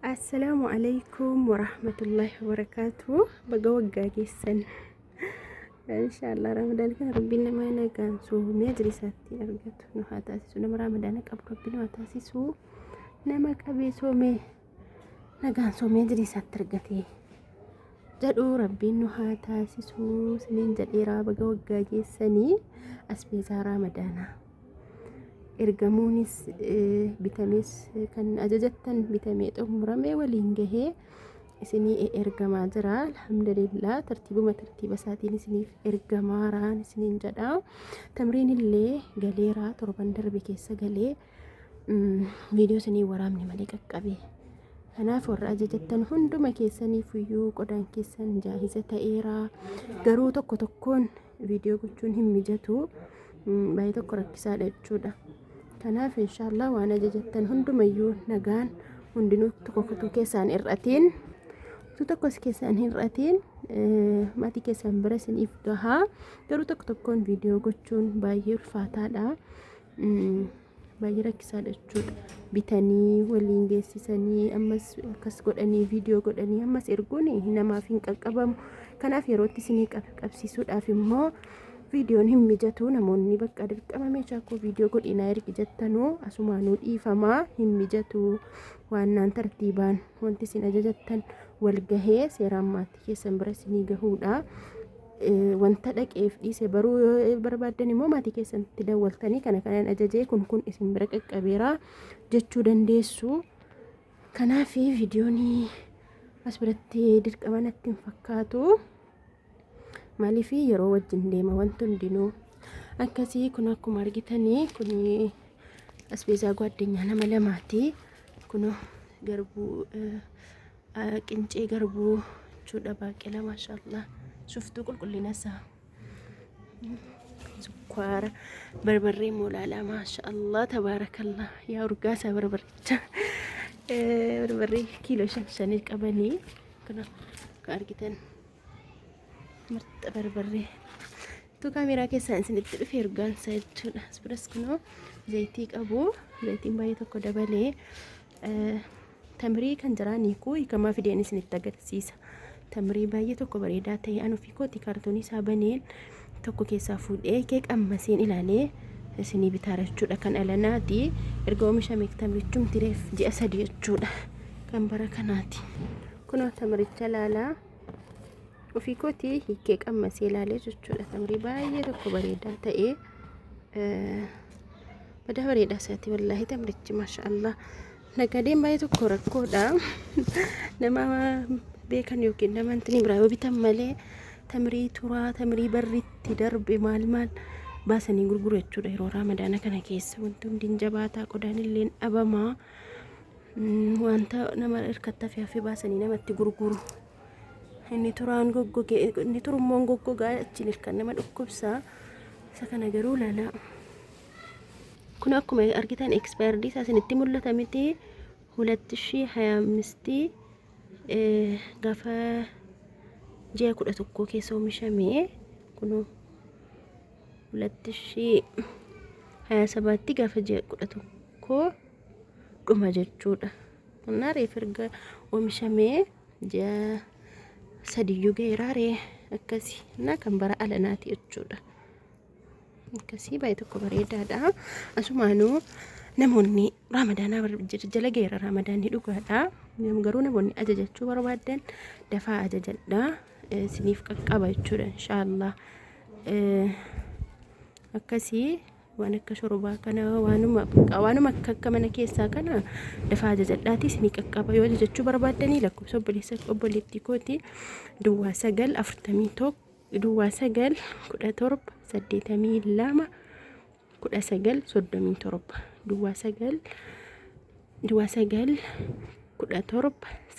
Assalaamu alaikum warahmatullahi wabarakaatu. Baga waggaa geessan. Inshaallah Ramadaan kana Rabbiin nama nagaan soomee ajrii isaatti argatu nu haa taasisu. Nama Ramadaana qabu Rabbiin nu haa taasisu. Nama qabee soomee nagaan soomee ajrii isaatti argate jedhu Rabbiin nu haa taasisu. Siniin jedheeraa baga waggaa geessanii asbeezaa Ramadaanaa. Ergamuunis bitamees kan ajajattan bitamee xumuramee waliin gahee isinii ergamaa jira. Alhamdulillah, tartiibuma tartiiba isaatiin isiniif ergamaaraan isiniin jedha. Tamriin illee galeera, torban darbe keessa galee viidiyoo isinii waraabne malee qaqqabe. Kanaaf warra ajajattan hunduma keessaniif iyyuu qodaan keessan jaahiza ta'eera. Garuu tokko tokkoon viidiyoo gochuun hin mijatu, baay'ee tokko rakkisaadha jechuudha. Kanaaf inshaallah waan ajajattan hundumayyuu nagaan hundinuu tokko kutuu keessaan hir'atiin, utuu tokkos keessaan hir'atiin maatii keessan bira isiniif gahaa. Garuu tokko tokkoon viidiyoo gochuun baay'ee ulfaataadha. Baay'ee rakkisaadha jechuudha. Bitanii waliin geessisanii ammas akkas godhanii viidiyoo godhanii ammas erguun namaaf hin qaqqabamu. Kanaaf yerootti isinii qabsiisuudhaaf immoo viidiyoon hin mijatu. Namoonni bakka dirqama meeshaa koo viidiyoo godhinaa ergi jettanuu asumaanuu dhiifamaa, hin mijatu. Waannaan tartiibaan wanti isin ajajattan wal gahee seeraan maatii keessan bira isinii gahuudha. Wanta dhaqeef dhiise baruu yoo barbaaddan immoo maatii keessanitti dawwaltanii kana kanan ajajee kun kun isin bira qaqqabeera jechuu dandeessu. Kanaaf viidiyoon as biratti dirqama natti hin fakkaatu. Maaliif yeroo wajjin deema wanti hundinuu akkasii. Kun akkuma argitanii kun asbeezaa gwaddinyaa nama lamaati. Kun garbuu, qincee garbuu jechuudha, baaqelaa, maashaallah, shuftuu qulqullina isaa, sukkaara, barbarree moolaalaa, maashaallah tabaarakallah, yaa urgaa isaa barbarricha. Barbarree kiiloo shan shanii qabanii kun akka argitan marxa barbarree tu kaameeraa keessaan isinitti dhufe urgaan isaa jechuudha. As biras kunoo zayitii qabu, zayitiin baay'ee tokko dabalee. Tamirii kan jiraan hiikuu hiikamaa fideen isinitti agarsiisa. Tamirii baay'ee tokko bareedaa ta'e an ofii kooti kaartoonii isaa baneen tokko keessaa fuudhee kee qammaseen ilaalee isinii bitaara jechuudha. Kan alanaati, erga oomishame tamirichumti reef ji'a 3 jechuudha. Kan bara kanaati. Kunoo tamiricha ilaalaa. Ofii kooti hiikee qammasee ilaalee jechuudha. Tamirii baay'ee tokko bareedaa ta'e, badaa bareedaa isaati wallaahi tamirichi, maasha Allah. Naggadeen baay'ee tokko rakkoodha. Nama beekan yookiin nama intini biraa yoo bitan malee tamirii turaa, tamirii barritti darbe maal maal baasanii gurguru jechuudha. Yeroo Raamadaana kana keessa wanti hundi hin jabaataa, qodaan illee dhabamaa, wanta nama hirkatti hafe hafe baasanii namatti gurguru. Inni turaan goggoge, inni turummoon goggogaa achiin hirkan nama dhukkubsaa. Isa kana garuu ilaalaa. Kun akkuma argitan expired isaa isinitti mul'ata miti? Hulatti shii haya ammistii gaafa ji'a 11 keessa oomishame, kun hulatti shii haya sabaatti gaafa ji'a 11 dhuma jechuudha. Innaa reef erga oomishamee ji'a sadiyyuu ga'eera ree akkasi. Innaa kan bara alanaati jechuudha. Akkasii baay'ee tokko bareedaadha. Asumaanuu namoonni Raamadaanaa jala ga'eera, Raamadaanni dhugaadha. Garuu namoonni ajajachuu barbaadan dafaa ajajadha. Isiniif qaqqaba jechuudha inshaallah. Akkasii waan akka shorbaa kana, waanuma waanuma akka akka mana keessaa kana dafaa ajajadhaati isinii qaqqaba. Yoo ajajachuu barbaaddanii lakkoofsa obboleessa obboleettii kooti duwwaa 9 41 duwwaa 9 17 82 19 37, duwwaa 9 duwwaa 9 17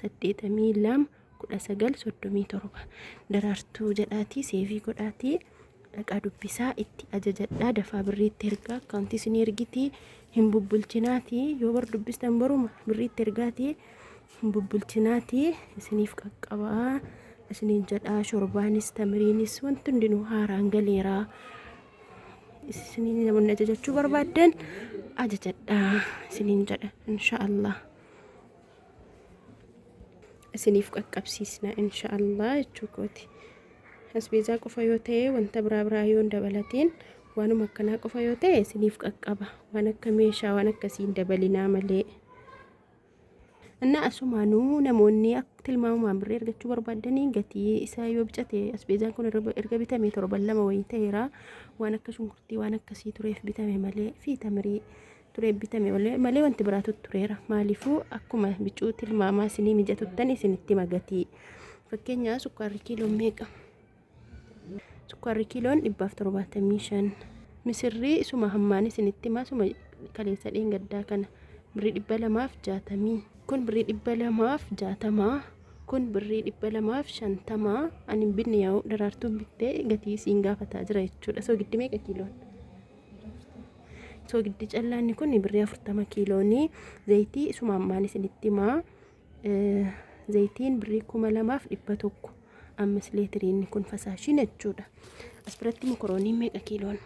82 19 37 Daraartuu jedhaatii seevii godhaatii dhaqaa dubbisaa itti ajajadhaa. Dafaa birriitti ergaa, akkaawuntii isinii ergitii hin bubbulchinaatii. Yoo bar dubbistan baruma birriitti ergaatii hin bubbulchinaatii, isiniif qaqqabaa isiniin jedhaa. Shorbaanis tamiriinis wanti hundinuu haaraan galeeraa. Isiniin namoonni ajajachuu barbaaddan ajajadhaa isiniin jedha inshaallah. Isiniif qaqqabsiisna inshaallah jechuu kooti. Asbeezaa qofa yoo ta'e, wanta biraa biraa yoo hin dabalatiin, waanuma akkanaa qofa yoo ta'e isiniif qaqqaba. Waan akka meeshaa waan akkasii hin dabalinaa malee. Innaa asumaanuu namoonni akka tilmaamumaan birrii argachuu barbaadanii, gatii isaa yoo bicate, asbeezaan kun erga bitame torban 2 wayii ta'eera. Waan akka shunkurtii waan akkasii tureef bitame malee fi tamirii tureef bitame malee wanti biraatu tureera. Maaliifuu akkuma bicuu tilmaamaa isinii mijatuttan isinitti magatii. Fakkeenyaa sukkaarri kiiloon meeqa? Sukkaarri kiiloon 175. Misirrii isuma hammaan isinitti himaa, isuma kaleessa dheengaddaa kana birrii 260. Kun birrii 260. Kun birrii 250. Ani hin binne, yaa'u Daraartuun bittee gatii isiin gaafataa jira jechuudha. Soogiddi meeqa kiiloon? Soogiddi callaanni kun birrii 40 kiiloonii. Zayitii isuma hammaan isinitti himaa. Zayitiin birrii 2100, ammas leetiriin kun fasaashiin jechuudha. As biratti mokorooniin meeqa kiiloon?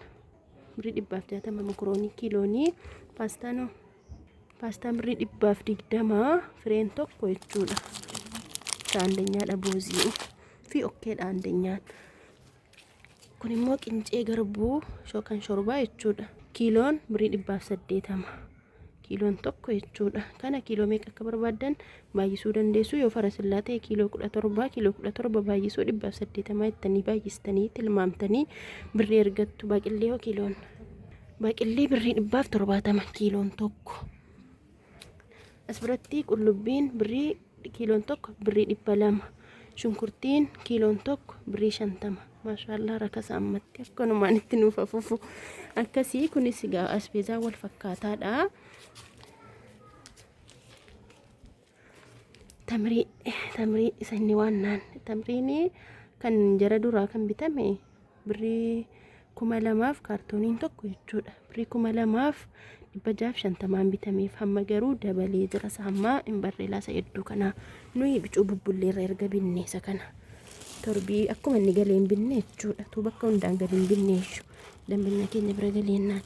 Birrii 160 mokoroonii kiiloonii. Paastaanoo? Paastaan birrii 120 fireen tokko jechuudha. Saandanyaadha boozii fi okkeedha andanyaan. Kun immoo qincee garbuu kan shorbaa jechuudha. Kiiloon birrii 180. Kiiloon tokko jechuudha. Kana kiiloo meeqa akka barbaaddan baay'isuu dandeessu. Yoo farasillaa ta'e kiiloo 17, kiiloo 17 baay'isuu 180 jettanii baay'istanii tilmaamtanii birrii argattu. Baaqillee hoo kiiloon? Baaqillee birrii 170 kiiloon tokko. As biratti qullubbiin birrii kiiloon tokko birrii 200. Shunkurtiin kiiloon tokko birrii 50. Maashaallah, rakasa ammatti akkanumaan itti nuuf afufu. Akkasii kunis egaa asbeezaa wal fakkaataadha. Tamrii isa inni waan naan tamriin kan jara duraa kan bitame birrii 2000f kaartooniin tokko jechuudha. Birrii 2650n bitameef, hamma garuu dabalee jira. Isa hammaa hin barreelaa isa hedduu kana nuyi bicuu bubbulleerra erga binne isa kana. Torbii akkuma inni galee hin binne jechuudha. Tuu bakka hundaan gadi hin binne jechuudha. Dambanya keenya bira galeennaan.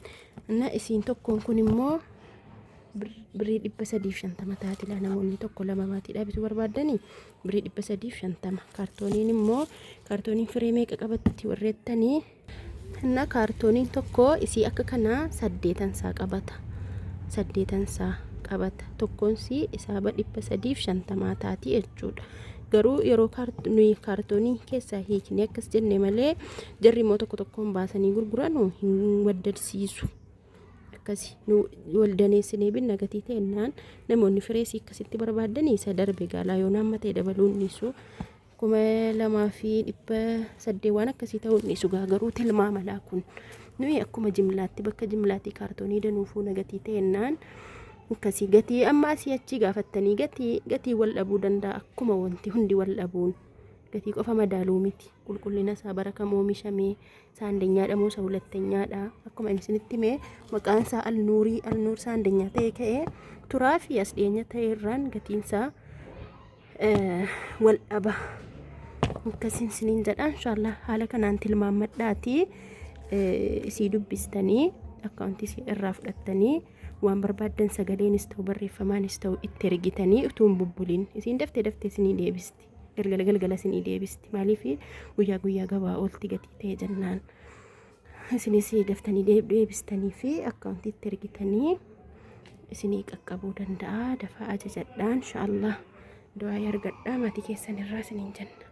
Inna isiin tokkoon kun immoo birrii 350 taatila. Namoonni tokko lama maatiidhaa bituu barbaaddanii birrii 350. Kaartooniin immoo, kaartooniin firee meeqa qabatti warreettanii? Inna kaartooniin tokko isii akka kanaa saddeetansaa qabata. Saddeetansaa qabata. Tokkoonsii isaaba 350 taati jechuudha. Garuu yeroo nuyi kaartoonii keessaa hiiknee akkas jenne malee, jarri immoo tokko tokkoon baasanii gurguranu hin waddalsiisu. Akkasi nu wal daneessinee binna gatii ta'ennaan, namoonni fireesii akkasitti barbaadanii isa darbe gaalaa yoo naamma ta'e dabaluun dhiisu 2800 waan akkasii ta'uun dhiisu gaa. Garuu tilmaama laa kun nuyi akkuma jimlaatti bakka jimlaatii kaartoonii danuu fuuna gatii ta'ennaan akkasii gatii amma asii achii gaafattanii gatii wal dhabuu danda'a. Akkuma wanti hundi wal dhabuun gatii qofa madaaluu miti, qulqullina isaa, bara kam oomishamee, saandanyaadha moo isa hulattanyaadha. Akkuma inni isinitti hime maqaan isaa Alnuurii, Alnuur saandanyaa ta'e ka'ee turaa fi as dhiyeenya ta'e irraan gatiin isaa wal dhaba. Akkasiin isiniin jedha. Inshaallah haala kanaan tilmaammadhaati isii dubbistanii akkaawuntii isii irraa fudhattanii waan barbaaddan sagaleenis ta'u barreeffamaanis ta'u itti ergitanii utuu hin bubbulin isiin daftee daftee isinii deebisti. Galgala galgala isinii deebisti. Maaliif guyyaa guyyaa gabaa oolti gatii ta'e jennaan. Isinis daftanii deebistanii fi akkaawuntii itti ergitanii isinii qaqqabuu danda'a. Dafaa ajajadhaa inshaallah. Du'aa argadhaa maatii keessan irraa isiniin jenna.